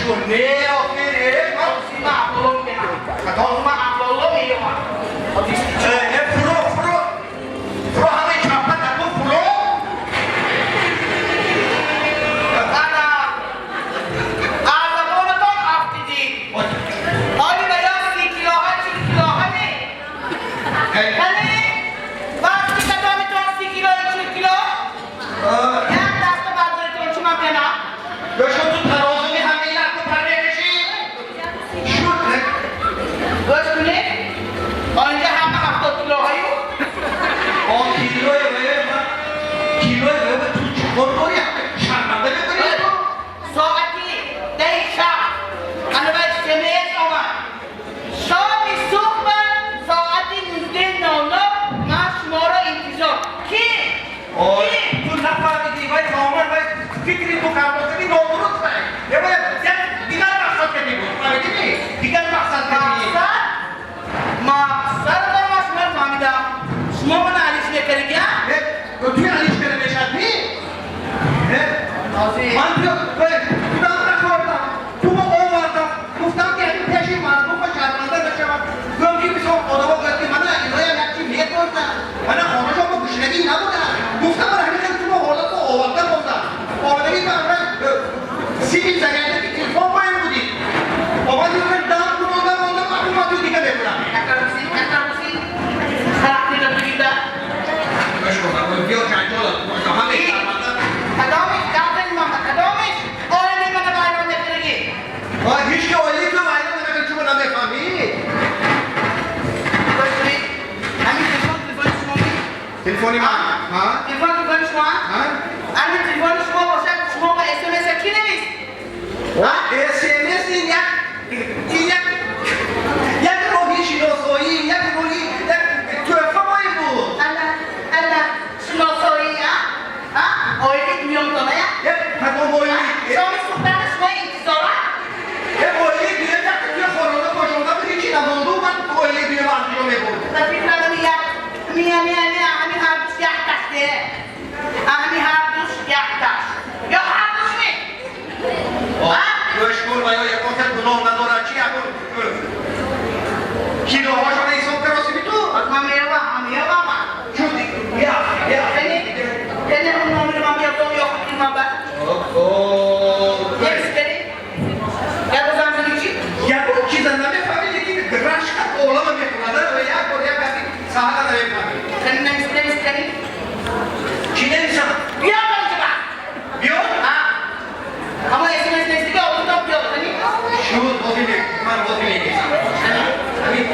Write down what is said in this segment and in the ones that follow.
Гӯш кун, не, охир, ман Ма Абдулло мегам. Ма Абдулло мегам. Фуро, фуро, фуро, ҳамаи чапа накун, фуро. Ана аз забонатон афтидӣ. Оли ба ё 30 килоҳа, 40 килоҳа не. Вале вақти кадомитон 30 кило, 40 кило як даста бардоритон, чӣ ман бинам? Гӯш кун, ту тарозуми ҳамаи наку пар мекашӣ? Шуд. Гӯш кунед, онҷа ҳама 70 килоҳаю. Он килои ман, килои ве, ту чӣ кор дорӣ? Шарманда мекунӣ. Соати 10 шаб ана СМС омад: шоми субҳ соати 19:00 ман шуморо интизор. Ки? Ой, Ки? ту нафаҳмидӣ, вай тамоман вай фикри ту кардосаги нодуруст. Вай як дигар мақсад кардӣ буд, фаҳмидӣ? Дигар мақсад кардӣ. Мақсад, мақсадро ман шумо фаҳмидам. Шумо мана алиш мекардӣ, а? Туи алиш карда мешавад ми? Ҳозир. Ман худам нахӯрдам, тумо овардам, гуфтам, ки ҳамин пеши мардума шарманда нашавад. Гӯям, ки мисол одамо гӯяд, ки мана иноям як чи метозда, мана хонашон бо гушнагӣ набуда. Гуфтам, мана ҳамин хел тумо ҳолатро оварда бозам. Омадагӣ ман сими зарядаки телефон боем будӣ. Омади, дам кунонда монда, ман ту дига мекунам. Якарбуси, якарбуси характера бигида. Биё, ҷанҷола ҳаме шарманда. Кадомиш гапин мама, кадомиш оилаи мана вайрон мекунагӣ? Ҳеҷ ки оилаи ту вайрон намекунад, чумо намефаҳмӣ? Гӯш кунед, ҳамин телефон телефони шумо ми? Телефони ман, ҳа? Телефон телефони шумо? Ҳа. Ҳамин телефони шумо бошад, шумо ба СМС ки навист? СМС ин як роҳи шиносоӣ, як роҳи, як тӯҳфа бои буд. Ана, ана шиносоӣ, а? А оилаи дуюмтоная? Як кадом оилаи? Шоми сухтана шумо интизора? Як оилаи дуюм, як туя хонада бошонда буд, ҳечи намонду, ман оилаи дуюм аз куҷо мебурд? Ба фикрам, ами як ми ами ҳардуш як таште, ами ҳардуш як таш ё ҳардуш ми? Гӯш кун, ва ё ягон хел гуноҳ надорад. Чи, ягон килоҳошона ҳисоб каросиби ту? Ман меёвам, ман меёвам ман. Шуд, я я. Кани, кани, он номери ман меёвам ё худи ман ба Нефс кани як бозам зани чи? Ягон чиза намефаҳмӣ, лекин рашкат олама мекунад, ва як бор як гафи саҳна намефаҳмӣ. Кани, навис, навис, кани. Чӣ нависам? Биё кани ба. Биё. А ҳамо СМС нестига обутон биё, кани. Шуд, ҳозир ман ҳозир менависам. Ҳамин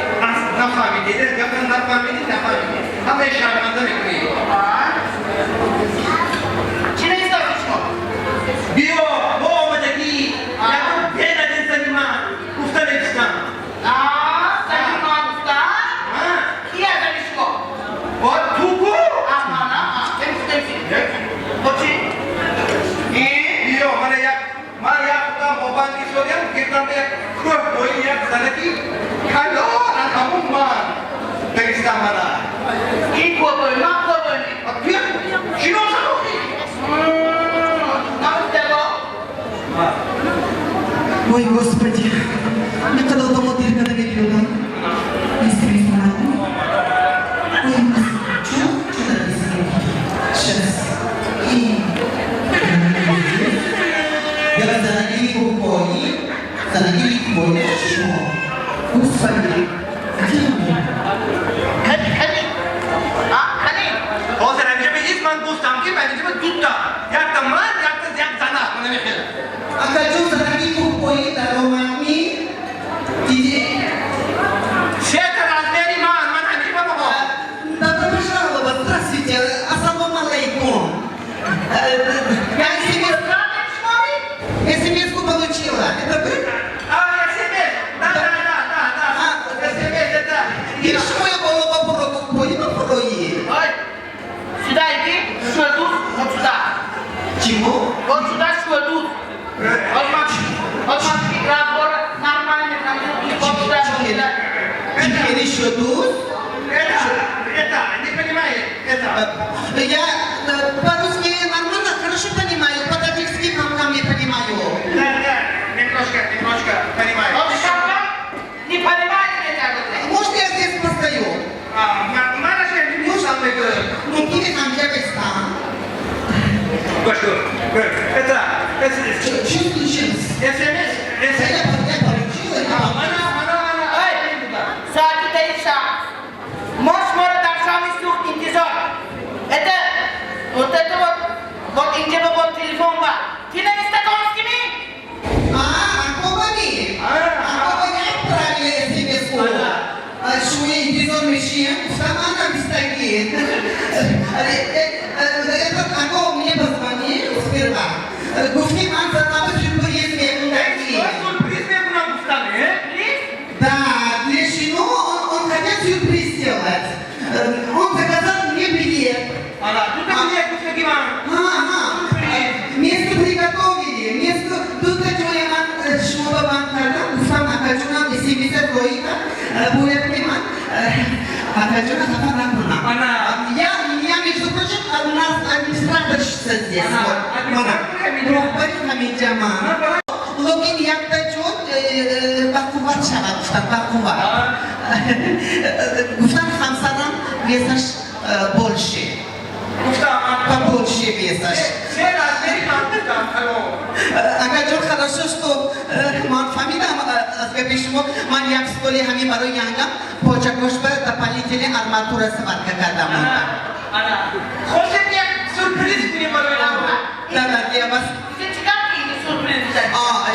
нафаҳмидӣ, гапа нафаҳмидӣ, нафаҳмидӣ, ҳамаи шарманда мекунӣ. Чӣ навистаси шумо? Биё, бо омадагӣ ягон бенадин зани ман гуфта навистам. А зани ман гуфта? Ки аз зани шумо? О, ту ку. Амана навис, навис. Бо чӣ? Биё, мана як ман як худам обанд истодиам, гирдам як кӯҳ бои як занаки калон, аз ҳамун ман навистам, мана. Ки кӯҳбой? Ман кӯҳбой? Туя шиносам охи. Навистего. Ой, Господи, никогда дома дир карда мебиёдам. СМС. Ой, что? Что написано? Сейчас. И як занаки кӯҳпоӣ, занаки кӯҳпоӣ шумо. Господи, где он? Кани, кани, а кани. Ҳозир ҳаминҷа бист, ман гуфтам, ки ҳаминҷа дута, якта ман, якта як зана, ман намехелам. Акаҷон, занаки кӯҳпоӣ даромадми? Диди? Сета размери ман ҳаминҷа баҳо. Добро пожаловать, здравствуйте, ассаламу алейкум. Я СМС, СМС-ку получила. Это вы? А, СМС, да, СМС это. Ишмоя боло бро кӯҳпоӣ брои. Ой, сюда иди, шуадуз, вот сюда. Чего? Вот сюда, шуадуз. Вот ман, вот ман разговор нормальный, там, вот сюда, вот сюда. Теперь еще тут? Это не понимает это. Я по-русски нормально, хорошо понимаю, по-таджикски вам не понимаю. Да, немножко. мегӯяд. Мумкин ҳамҷа бестам. Гӯш кун. Это Что случилось? СМС, Я СМС. я получила. Ана, ана, ана. Ай, соати даи шаб. Мо шуморо дар шоми сӯхт интизор. Это, вот это вот, вот инҷа ба бо телефон ба. Ти нависта ми? А, акобани. Акоба я отправила смс-ку. Шумо интизор мешием, гуфтам, ана бистаги. Этот ако мне позвонил сперва. Гуфти ман занава сюрприз мекунаги. Сюрприз мекунам гуфтам, э? Да, для жену он хотел сюрприз сделать. Он заказал мне билет. Ана, дута билет гуфтаги ман. Ага. Место приготовили. Место дута ҷоя ман шумо ба банд кардам. Гуфтам, акаҷонам смс роида. Бояд ки ман акаҷона хафа накунам. Ана. Я, между прочим, у нас администраторщица здесь. Ана, Вот. администратор Мана. Роҳбари ҳаминҷа ман. Лекин якта ҷо бақувват шавад, гуфтам, бақувват. Гуфтам, ҳамсарам весаш больше. Гуфтам, Побольше весаш. Се размери ман гуфтам, калон. Акаҷон, хорошо, что ман фаҳмидам аз гапи шумо. Ман як столи ҳамин барои янгам почакош ба дополнительный арматура сварка кардам. Ана, ана. Хостем як сюрприз кунем барои ама. Да, да, я вас. Чикар ки сюрприз? А,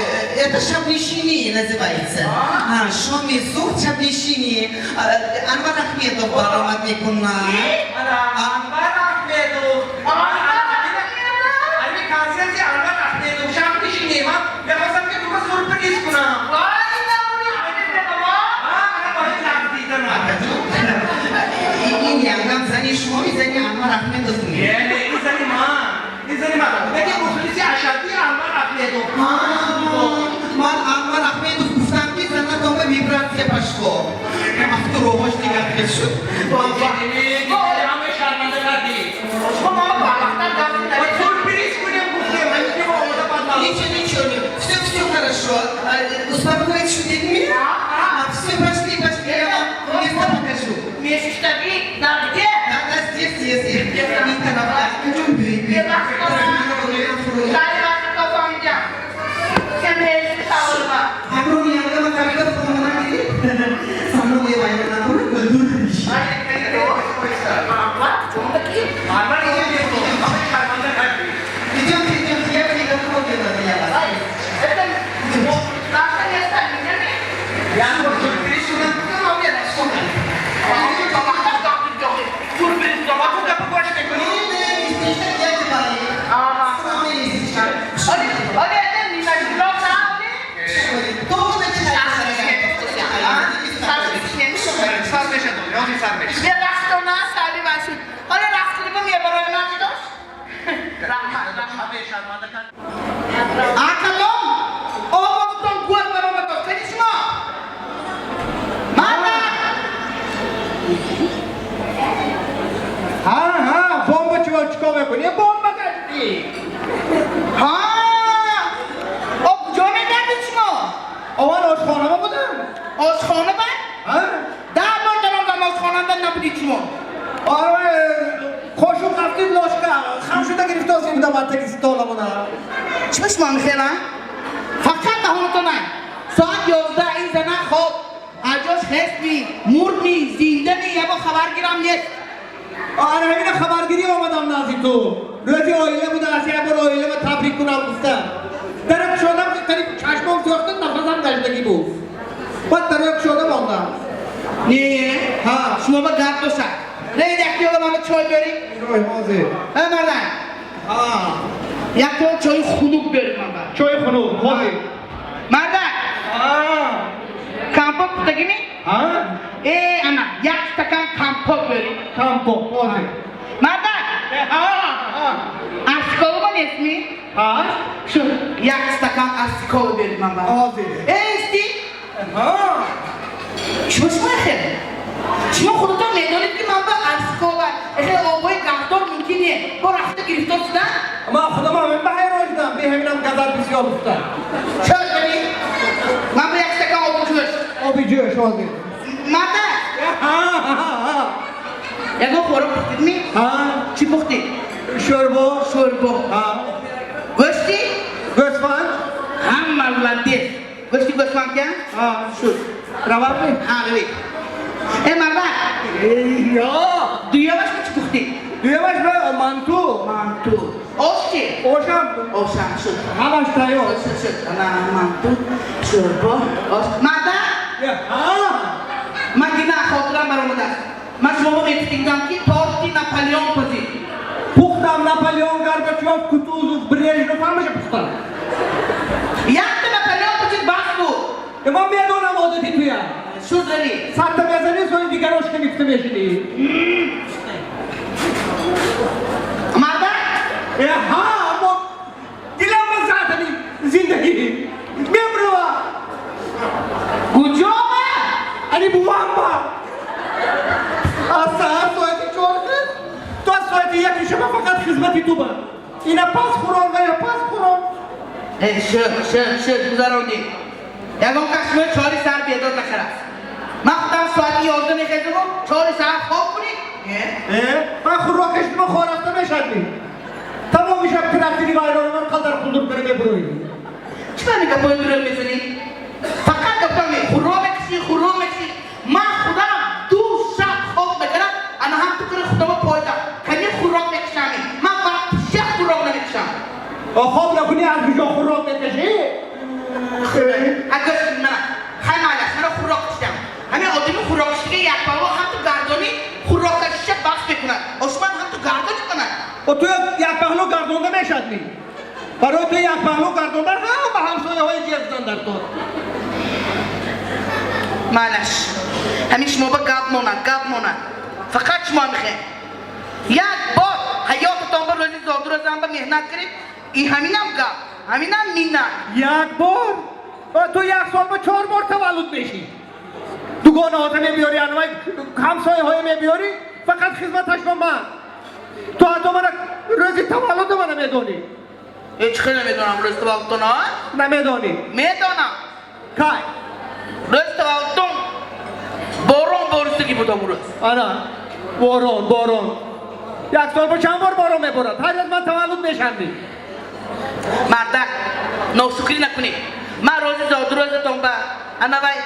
это шабнишини называется. А, шоми сухт шабнишини. Анвар Ахмедов баромад мекунад. Ана, Анвар Ахмедов. Ами консерти Анвар Ахмедов шабнишини. Ман мехостам ки туро сюрприз кунам. Вай, наври Ахмедова! А, ана барои нақдидан. Акаҷон, ин янгам зани шумо, зани Анвар Ахмедов ми? Не, не, ин зани ман. Ин зани ман. Яке мухлиси ашаддии Анвар Ахмедов. А, ман Анвар Ахмедов гуфтам, ки занатонга вибрация пошло. Автуровош дигар хел шуд. Ҳамаи шарманда кардӣ. Шумо мама барвақттар гап. Ва сюрприз кунем гуфтем, ҳамин ки мо омода бад. Ничего, ничего, все, все хорошо. Успокоить шудедми? Все, пошли, пошли, я вам место покажу. Мешуштагӣ дар где? Да, да, здесь, здесь. Ин тараф, акаҷон, биред, биред. Сари вақт фаҳмидам. Каме саволма. Ҳамроҳи янгама камила фурмона гиред. Самои вайрон накунад, гулдур. Анвар ҳамаи шарманда кардӣ. Идемте, идемте, я приготовила для вас. Это наша место, не? Я сюрприз кунам. Сюрприз. Аку гапа гӯш мекунӣ? Местечко дяди Вали. Самое местечко. Оли, это не на на, оли? Только начинается, дорогая. Сар мешад, ози сар мешад. Бебахшона, сали вашуд. Оли рахтли мебарои ман дидош? Раҳмат, раҳмат. Ҳамаи шарманда кардӣ. Акалом, овозтон гӯр баромадост. Кани шумо? Мана! Ҳа, ҳа, бомба чиво чикор мекунӣ? Бомба кашидӣ. Ҳа! О, куҷо мегардед шумо? Ован ошхонама будам. Ошхона ба? Ҳа? 10 бор даромдам ошхонада, набудед шумо. Оре, қошуқ рафтид ложка. Хам шуда гирифтоси будам аз таги стола буда. Чӣ ба шумо мехела? Фақат даҳонатона. Соат 11 ин зана хоб. Аҷош хестми, мурдми, зиндами, ябо хабаргирам нест. Ана ҳамина хабаргирӣ омадам назди ту. Рӯзи оила буда, аз як бор оилама табрик кунам гуфтам. Дара кушодам, қариб чашмом сӯхта, нафасам гаштагӣ буд. Баъд дароя кушодам, ондам. Не, Ҳа. шумо ба гап дошад. Рейд, як пиёла мама чой бери. Ой, ҳозир. Ҳа, мардак. Ҳа. Як пиёла чои хунук бери мама. Чои хунук, ҳозир. Мардак, Ҳа. компот пухтагими? Ҳа? Э, ана, як стакан компот бери. Компот, ҳозир. Мардак, Ҳа, ҳа. Арсиколома нестми? Ҳаст? Шу, як стакан арсикол бери мама. Ҳозир. Э, исти? Ҳа. Шумо шумо хел? Шумо худатон медонед, ки ман ба арсикола, эхел обои газдор мумкин не. Бо рафта гирифтор шудан? Ман худам ҳамин ба ҳайрон шудам, би ҳаминам газат бисёр гуфтам. Чой бери. Ман ба як стакан оби ҷӯш. Оби ҷӯш, ҳозир. Мардак, Ҳа, ҳа, ҳа. Ягон хӯрок пухтидми? Ҳа. Чӣ пухтид? Шӯрбо. Шӯрбо. Ҳа. Гӯшти? Гӯсфанд. Ҳа, молодец. Гӯшти гӯсфанд кан? Ҳа. Шуд. Равам? Ҳа, рӯй. Э, мардак. Ё. Дуюмаш чӣ пухтид? Дуюмаш ба манту. Манту. Ош чӣ? Ошам. Ошам шуд. Ҳамаш тайёр. Шуд, шуд. Ана манту, шӯрбо, ош. Мардак! Ҳа. Ман дина хотирам баромадааст. Ман шуморо мегуфтидам, ки торти Наполеон пазид. Пухтам. Наполеон, Горбачев, Кутузов, Брежнев, ҳамаша пухтам. Якта Наполеон пазид, бас буд. Ман медонам одати туя. Шуд, рави. 100 та мезанӣ, сои дигарошка мифта мешинӣ. Мардак! Э, ҳа, аммо дилам ба задани зиндагӣ мебрува. Куҷо ба? Ани бувам ба. Аз саҳар соати 4 хез то соати 1 шаба фақат хизмати ту ба. Ина пас хӯрон ва я пас хӯрон. Э, шуд, шуд, шуд, гузарондӣ. Ягон кас шумо 4 саҳар бедор накард. Ман худам соати 11 мехезаму 4 саҳар хоб кунӣ? Э, ман хӯрокаш нима хорафта мешадми. Тамоми шаб трактири вайрони ман қадар худур кара мебуроӣ. Чӣ ман гапои дурӯғ мезанӣ? Фақат гапа хӯрок мекашӣ, хӯрок мекашӣ. Ман худам 2 шаб хоб мекардам, ана ҳам ту кара худама пойдам. Кани хӯрок мекашам. Ман вообще хӯрок намекашам. Хоб накунӣ, аз куҷо хӯрок мекашӣ? Ҳа, гӯш мана, хай майлаш, мана хӯрок кашидам. Ҳамин одами хӯроккашига як паҳлӯ ҳам ту гардонӣ, хӯроккашиша бахш мекунад. Ошман ҳам ту гардонӣ кунад. О, ту як паҳлӯ гардонда мешадми. Барои ту як паҳлӯ гардонда ҳама ҳамсояҳои ҷерзан дар ту. Майлаш, ҳамин шумо ба гап монад, гап монад. Фақат шумо мехоҳед. Як бор ҳаётатон ба рӯзи зодрӯзам ба меҳнат кунед, и ҳаминам гап, ҳаминам миннат. Як бор? Ту як сол ба 4 бор таваллуд мешӣ. Дугонаҳота мебиёрӣ, анвай ҳамсояҳое мебиёрӣ, фақат хизматаш ба ман. Ту ҳатто мана рӯзи таваллуди мана медонӣ. Э, чӣ хел намедонам рӯзи таваллудтон, а? Намедонӣ. Медонам. Кай? Рӯзи таваллудтон борон бористагӣ буд он рӯз. Ана, борон, борон. Як сол ба чанд бор борон меборад? Ҳар рӯз ман таваллуд мешавам. Мардак, ношукрӣ накунед. Ман рӯзи зодрӯзатон ба ана вай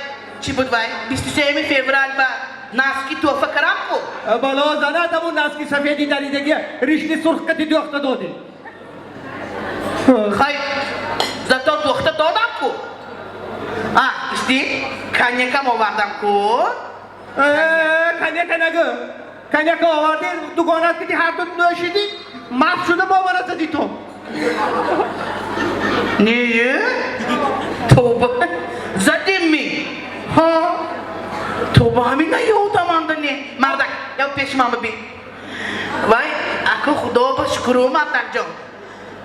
чӣ буд вай? 23 феврал ба носки туҳфа кардам ку? Бало занад ҳамун носки сафеди даридагӣ ришти сурх кати дӯхта додӣ. Хай, зато дӯхта додам ку. А, исти, коньякам овардам ку. Э, коньяка нагӯ. Коньяка овардӣ, дугонат кати ҳар ду нӯшидӣ, маст шуда бо мана задӣ ту. Не, тоба, задим ми. Ҳа. Тоба, ҳамин наёдам анда не. Мардак, я пеши ман бибин. Вай, аку худо ба шукру, мардакҷон.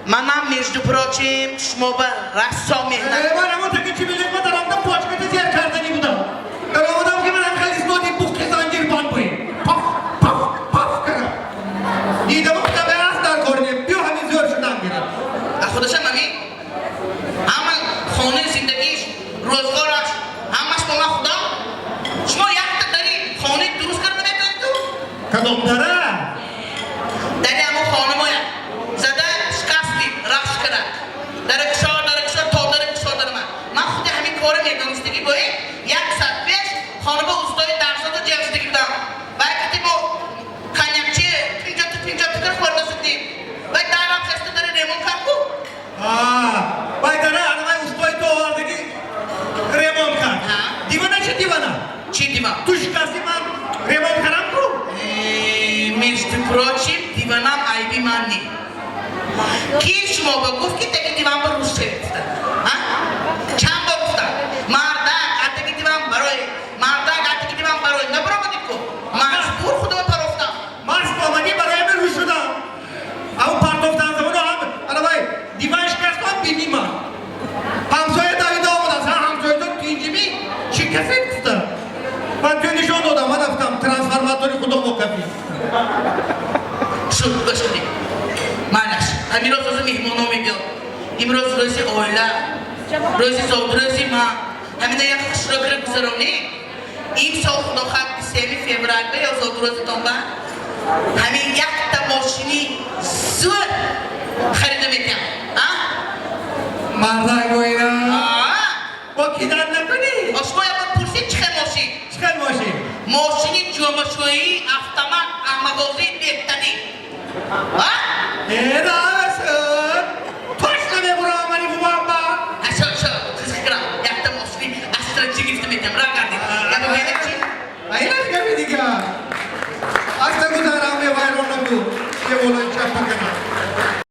Манам, между прочим, шумо ба рассо меҳнат. Ман ҳамон таки чи билет ма даромадам, почката зер кардани будам. Даромадам ки ман ҳам хеле истоди буқи занҷир банд буем. Паф, паф, паф кардам. Дидам, гуфтам, аст дар кор не, биё ҳамин зӯр шудам гирам. А худашам ҳамин ҳама хонаи зиндагиш, рӯзгораш, ҳамаш бо ман худам. Шумо якта дари хонаи дуруст карда наметавонед ту? Кадом дара? Дари ҳамон хона моя. Зада шикасти, рахш кара. Дара кушо, дара кушо, то дара кушо дара ман. Ман худи ҳамин кора медонистагӣ бои, як саат пеш хона ба устои дарсоту ҷамъ шудагӣ будам. Вай кати бо коньякчи пинҷоту пинҷоту кар хӯрда шудем. Вай дарам хаста дара ремонт кард ку? Вай дара ана вай устои ту овардагӣ ремонт кард. Ҳа. Дивана чи дивана? Чӣ диван? Ту шикасти, ман ремонт кардам ку? Э, между прочим, диванам айби ман не. Ки шумо ба гуфт, ки таги диван ба рӯз шавед гуфта? А? Чанд бор гуфтам. Мардак, атаги диван барои, мардак, атаги диван барои. Набаромадӣ ку? Маҷбур худама парофтам. Маст омадӣ, барои ҳамин рӯз шудам. Ҳамун партофтан замоно ҳам ана вай диван шикастам, бини ман. Ҳамсоя давида омадааст. Ҳа, ҳамсоядон тинҷими чӣ кафед гуфта. Ман ту нишон додам, ман гуфтам трансформатори худомо кафид. Шуд, гӯш кунед. Майлаш, ҳамин рӯз рӯзи меҳмоно мебиёд. Имрӯз рӯзи оила, рӯзи зодрӯзи ман. Ҳамина як хушро кара гузаронӣ. Имсол худо хоҳад 23 феврал ба ё зодрӯзатон ба Ҳамин якта мошини зӯр харида метиҳам. А? Мардак боина. А? Бо ки дар накунӣ? Шумо як бор пурсид, чӣ хел мошин? Чӣ хел мошин? Мошини ҷомашӯӣ, автомат, мағозаи беҳтарин. А? Э, расул. Точно мебурам мани бубамба. Шо, шо, қиз кирам. Якта мошини Астра чӣ гирифта метиҳам. Ра гардид. Як бор чи? А инаш гапи дигар. Аз та гузарам, вайрон набуд. Е волои чапа кана.